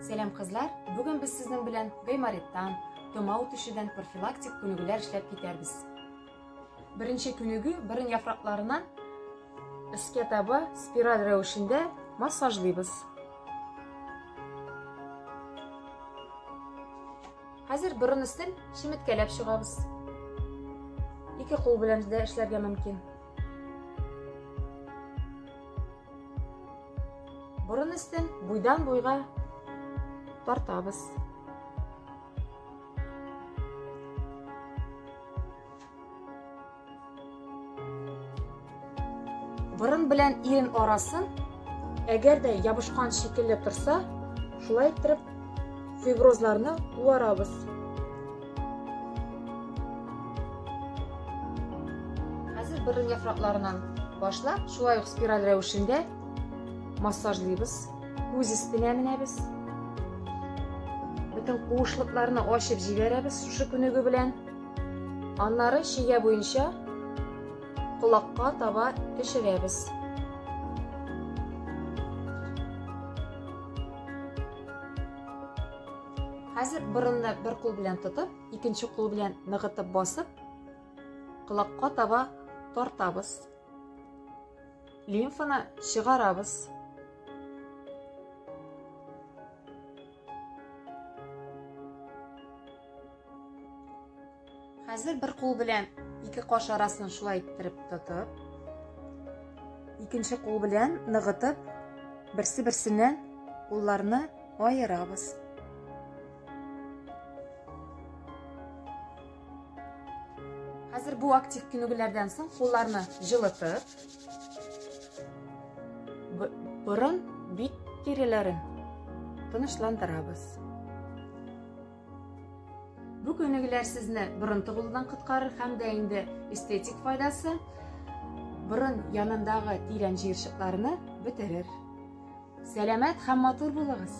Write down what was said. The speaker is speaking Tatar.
Сәлам кызлар, бүген без сезнең белән гаймориттан, томау төшүдән профилактик күнегүләр эшләп китәрбез. Беренче күнегү борын яфракларыннан өскә таба спираль рәвешендә массажлыйбыз. Хәзер борын өстен чеметкәләп чыгабыз. Ике кул белән дә эшләргә мөмкин. Борын өстен буйдан буйга тартабыз. Борын белән ирен арасын, әгәр дә ябышкан шикелле торса, шулай иттереп фиброзларны куарабыз. Хәзер борын яфракларыннан башлап, шулай ук спираль рәвешендә массажлыйбыз. Күз өстенә менәбез. Бөтен куышлыкларны ачып җибәрәбез шушы күнегү белән. Аннары чигә буенча колакка таба төшерәбез. Хәзер борынны бер кул белән тотып, икенче кул белән ныгытып басып, колакка таба тартабыз. Лимфаны чыгарабыз. Хәзер бер кул белән ике каш арасын шулай иттереп тотып, икенче кул белән ныгытып, берсе-берсеннән кулларны аерабыз. Хәзер бу актив күнегүләрдән соң кулларны җылытып, борын, бит тиреләрен тынычландырабыз. Бу күнегүләр сезне борын тыгылудан коткарыр һәм дә инде эстетик файдасы борын янындагы тирән җыерчыкларны бетерер. Сәламәт һәм матур булыгыз!